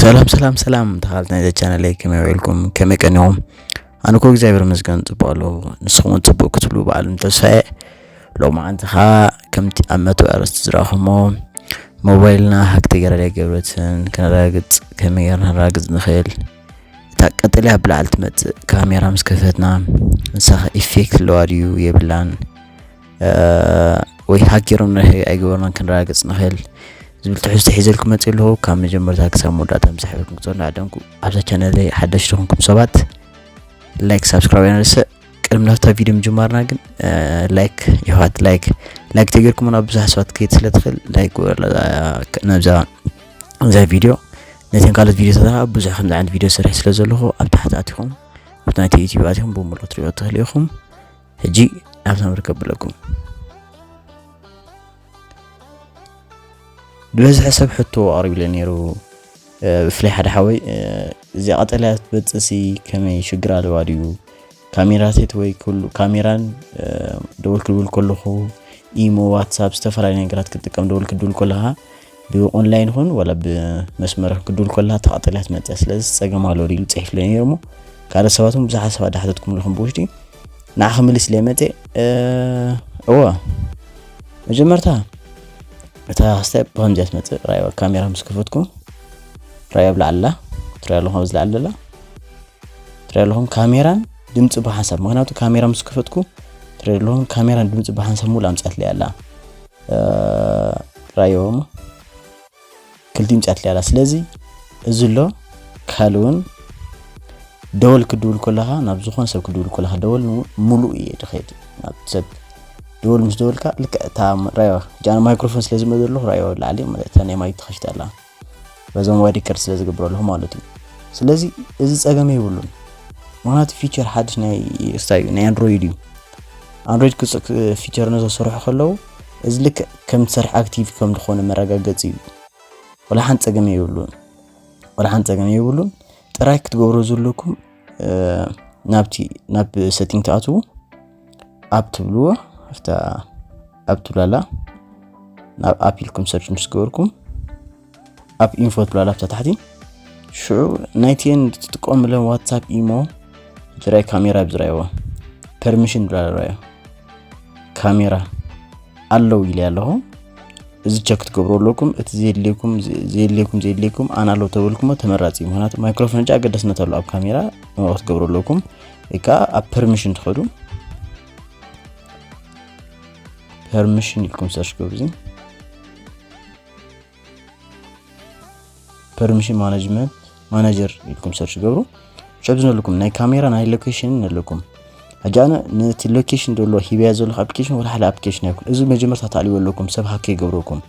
ሰላም ሰላም ሰላም፣ ተኻልቲ ናይ ቻናለይ ከመይ ውዒልኩም? ከመይ ቀኒኹም? ኣነ እኮ እግዚኣብሔር ይመስገን ጽቡቕ ኣለኹ። ንስኹም እውን ጽቡቕ ክትብሉ በዓል ተስፋ እየ። ሎማዓንቲ ኸኣ ከምቲ ኣብ መእተዊ ኣርእስቲ ዝረኣኹሞ፣ ሞባይልና ሃክ ተገይራ ኣይገበረትን፣ ክነረጋግጽ ከመይ ጌርና ከነረጋግጽ ንኽእል? እታ ቀጠልያ ብላዕሊ ትመጽእ ካሜራ ምስ ከፈትና፣ ንሳ ኸ ኢፌክት ኣለዋ ድዩ የብላን? እ፣ ወይ ሃክ ገይሮም ኣይገበርናን ክንረጋግጽ ንኽእል ዝብል ትሕዝቶ ሒዘልኩም መጽእ ኣለኹ። ካብ መጀመርታ ክሳብ መወዳእታ ምስ ኣሕበርኩም ክትኮኑ እናዓደምኩ፣ ኣብዛ ቻነለይ ሓደሽቲ ዝኾንኩም ሰባት ላይክ፣ ሳብስክራይብ ኣይንርስዕ። ቅድሚ ናብታ ቪድዮ ምጅማርና ግን፣ እ፣ ላይክ ይሕዋት፣ ላይክ፣ ላይክ ተገይርኩም ናብ ብዙሕ ሰባት ከይድ ስለ ትኽእል ላይክ ግበርላ፣ እ፣ ናብዛ፣ እዛ ቪድዮ ነተን ካልኦት ቪድዮታት ብዙሕ ከምዚ ዓይነት ቪድዮ ሰሪሕ ስለ ዘለኹ ኣብ ታሕቲ ኣቲኹም ኣብቲ ናይቲ ዩቲዩብ ኣቲኹም ብምሉእ ክትሪኦ ትኽእሉ ኢኹም። ሕጂ ናብታ መርከብ ብለኩም። ብበዝሒ ሰብ ሕቶ ኣቕሪብለ ነይሩ። እ፣ ብፍላይ ሓደ ሓወይ፣ እ፣ እዚኣ ቀጠልያ ትመጽእሲ ከመይ ሽግር ኣለዋ ድዩ? ካሜራታት ወይ ኩሉ ካሜራን፣ እ፣ ደወል ክድውል ከለኹ ኢሞ፣ ዋትሳፕ፣ ዝተፈላለዩ ነገራት ክትጥቀም ደወል ክድውል ከለኻ ብኦንላይን ይኹን ዋላ ብመስመር ክድውል ከለኻ እታ ቀጠልያ ትመጽእ። ስለዚ ጸገም ኣሎ ድዩ ኢሉ ጽሒፍለ ነይሩ እሞ ካልኦት ሰባት እውን ብዙሓት ሰባት ዳሕተትኩም ኣለኹም ብውሽጢ ንዓኻ ክምልስ ኢለ መጽእ። እ፣ እወ፣ መጀመርታ እታ ስቴፕ ብኸምዚኣ ትመጽእ። ራእይዋ ካሜራ ምስ ከፈትኩ ራእይዋ ኣብ ላዕሊ ኣላ። ትሪኣ ኣለኹም ኣብዚ ላዕሊ ዘላ። ትሪኣ ኣለኹም ካሜራን ድምፂ ብሓንሳብ። ምኽንያቱ ካሜራ ምስ ከፈትኩ ትሪኣ ኣለኹም ካሜራን ድምፂ ብሓንሳብ ሙሉእ ኣምጻትለይ ኣላ። እ፣ ራእይዋ እሞ ክልቲኡ ኣምጻትለይ ኣላ። ስለዚ እዚ ኣሎ ካልእ እውን ደወል ክድውል ከለኻ፣ ናብ ዝኾነ ሰብ ክድውል ከለኻ ደወል ሙ-፣ ሙሉእ እየ ድኸይድ። ናብ ሰብ ደወል ምስ ደወልካ ልክዕ እታ ራእይዋ፣ ሕጂ ኣነ ማይክሮፎን ስለ ዝመደ ኣለኹ ራእይዋ ኣብ ላዕሊ ማለት እታ ናይ ማይክ ተኸፊታ ኣላ። በዛ ሞባይል ሪከርድ ስለ ዝገብሮ ኣለኹ ማለት እዩ። ስለዚ እዚ ጸገም የብሉን። ምኽንያቱ ፊቸር ሓድሽ ናይ ስታይ እዩ፣ ናይ ኣንድሮይድ እዩ። ኣንድሮይድ ክጽ-፣ ክ-፣ ፊቸር ነዞ ዝሰርሑ ከለዉ እዚ ልክዕ ከም ትሰርሕ ኣክቲቭ ከም ዝኾነ መረጋገጺ እዩ። ወላ ሓንቲ ጸገም የብሉን። ወላ ሓንቲ ጸገም የብሉን። ጥራይ ክትገብሮ ዘለኩም፣ እ፣ ናብቲ፣ ናብ ሴቲንግ ትኣትዉ፣ ኣፕ ትብልዎ፣ ኣብታ ኣፕ ትብላላ፣ ናብ ኣፕ ኢልኩም ሰርች ምስ ገበርኩም፣ ኣፕ ኢንፎ ትብላላ ኣብታ ታሕቲ። ሽዑ ናይቲኤን ትጥቀሙለን ዋትሳፕ፣ ኢሞ፣ ሕጂ ራይ ካሜራ ብዝራይዎ፣ ፐርሚሽን ብላላ ራዮ። ካሜራ ኣለዉ ኢለ ኣለኹ። እዚ ቸክ ትገብሩ ኣለኩም። እቲ ዘየድልየኩም፣ ዘየድልየኩም፣ ዘየድልየኩም ኣን ኣለዉ ተበልኩሞ ተመራጺ እዩ። ምኽንያቱ ማይክሮፎን ሕጂ ኣገዳስነት ኣለዎ ኣብ ካሜራ፣ ንኡ ክትገብሩ ኣለኩም። ወይ ከዓ ኣብ ፐርሚሽን ትኸዱ። ፐርሚሽን ኢልኩም ሰርች ገብሩ። እዚ ፐርሚሽን ማኔጅመንት፣ ማናጀር ኢልኩም ሰርች ገብሩ። ሽዑ ኣብዚ ነለኩም ናይ ካሜራ ናይ ሎኬሽን ነለኩም። ሕጂ ኣነ ነቲ ሎኬሽን ዘሎ ሂበያ ዘለኹ ኣፕሊኬሽን ወላ ሓደ ኣፕሊኬሽን ኣይኮን። እዚ መጀመርታ ተኣልይዎ ኣለኩም ሰብ ሃክ ይገብረኩም።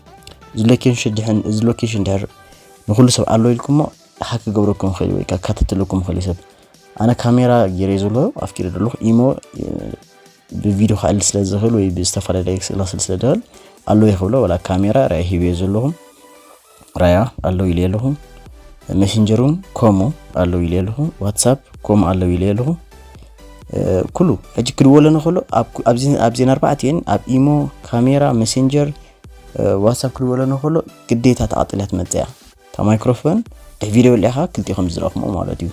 እዚ ሎኬሽን ድሕን፣ እዚ ሎኬሽን ድሕር ንኹሉ ሰብ ኣሎ ኢልኩሞ ሃክ ክገብረኩም ይኽእል ወይ ከዓ ካተተለኩም ይኽእል እዩ ሰብ። ኣነ ካሜራ ገይረ ዘሎ ኣፍቂደ ዘለኹ ኢሞ፣ እ፣ ብቪድዮ ክኣሊ ስለ ዝኽእል ወይ ብዝተፈላለየ ስእላ ስለ ዝኽእል ኣሎ ይኽብሎ ወላ ካሜራ ራያ ሂበዮ ዘለኹ። ራያ ኣለዉ ኢለ ኣለኹ። ሜሴንጀር እውን ከምኡ ኣለዉ ኢለ ኣለኹ። ዋትሳፕ ከምኡ ኣለዉ ኢለ ኣለኹ። እ፣ ኩሉ ሕጂ ክድወለኒ ከሎ ኣብ ኩ-፣ ኣብዚ፣ ኣብዘን ኣርባዕቲኤን ኣብ ኢሞ፣ ካሜራ፣ ሜሴንጀር፣ እ፣ ዋትሳፕ ክድወለኒ ከሎ ግዴታ ተቓጢላ ትመጽእ እያ። እታ ማይክሮፎን ድሕሪ ቪድዮ ወሊዕኻ ክልቲኡ ከም ዝረኽሞ ማለት እዩ።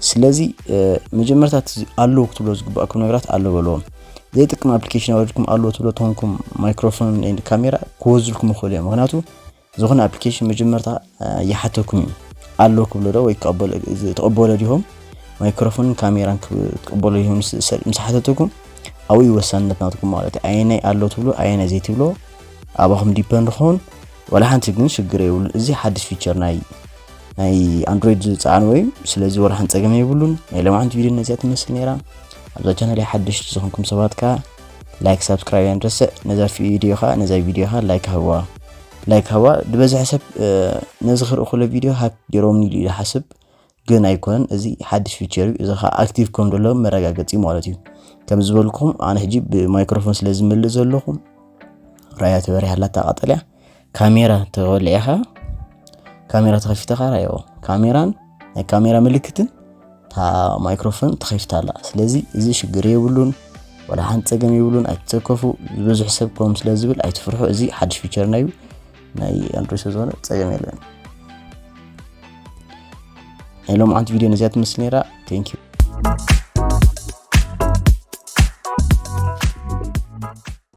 ስለዚ፣ እ፣ መጀመርታ እቲ ኣለዉ ክትብሎ ዝግባእኩም ነገራት ኣለዉ በልዎም። ዘይጠቅም ኣፕሊኬሽን ኣውሪድኩም ኣለዉ ትብሎ ተኾንኩም ማይክሮፎን ኤንድ ካሜራ ክወዝልኩም ይኽእሉ እዮም። ምኽንያቱ ዝኾነ ኣፕሊኬሽን መጀመርታ፣ እ፣ ይሓተኩም እዩ። ኣለዉ ክብሎ ዶ ወይ ክቕበሎ፣ እዚ ትቕበሎ ዲኹም? ማይክሮፎንን ካሜራን ክብ-፣ ትቕበሎ ዲኹም ምስ፣ ምስ ሓተትኩም ኣብኡ እዩ ወሳንነት ናትኩም ማለት እዩ። ኣየናይ ኣለዉ ትብሎ፣ ኣየናይ ዘይትብሎ ኣባኹም ዲፐንድ ክኸውን። ዋላ ሓንቲ ግን ሽግር የብሉን። እዚ ሓድሽ ፊቸር ናይ፣ ናይ ኣንድሮይድ ዝጸዓንዎ እዩ። ስለዚ ዋላ ሓንቲ ጸገም የብሉን። ናይ ሎማዓንቲ ቪድዮ ነዚኣ ትመስል ነይራ። ኣብዛ ቻነል ሓድሽ ዝኾንኩም ሰባት ከኣ ላይክ፣ ሳብስክራይብ ኣይንረስዕ። ነዛ ቪድዮ ከኣ፣ ነዛ ቪድዮ ከኣ ላይክ ሃብዋ። ላይክ ሃብዋ። ዝበዝሐ ሰብ፣ እ፣ ነዚ ክርኢ ከሎ ቪድዮ ሃክ ገይሮምኒ ኢሉ ይሓስብ፣ ግን ኣይኮነን። እዚ ሓድሽ ፊቸር እዩ። እዚ ከኣ ኣክቲቭ ከም ዘሎ መረጋገጺ ማለት እዩ። ከም ዝበልኩም ኣነ ሕጂ ብማይክሮፎን ስለ ዝመልእ ዘለኹ ራያ ተበሪሃ ኣላ እታ ቀጠልያ። ካሜራ ተወሊዕኻ፣ ካሜራ ተኸፊትኻ ራዮ። ካሜራን ናይ ካሜራ ምልክትን እታ ማይክሮፎን ተኸፊታ ኣላ። ስለዚ እዚ ሽግር የብሉን፣ ወላ ሓንቲ ጸገም የብሉን። ኣይትሰከፉ። ዝበዝሕ ሰብ ከም ስለ ዝብል ኣይትፍርሑ። እዚ ሓድሽ ፊቸር ናይ ናይ ኣንድሮይድ ስለዝኾነ ጸገም የለን። ናይ ሎምዓንቲ ቪድዮ ነዚኣ ትመስል ነይራ። Thank you።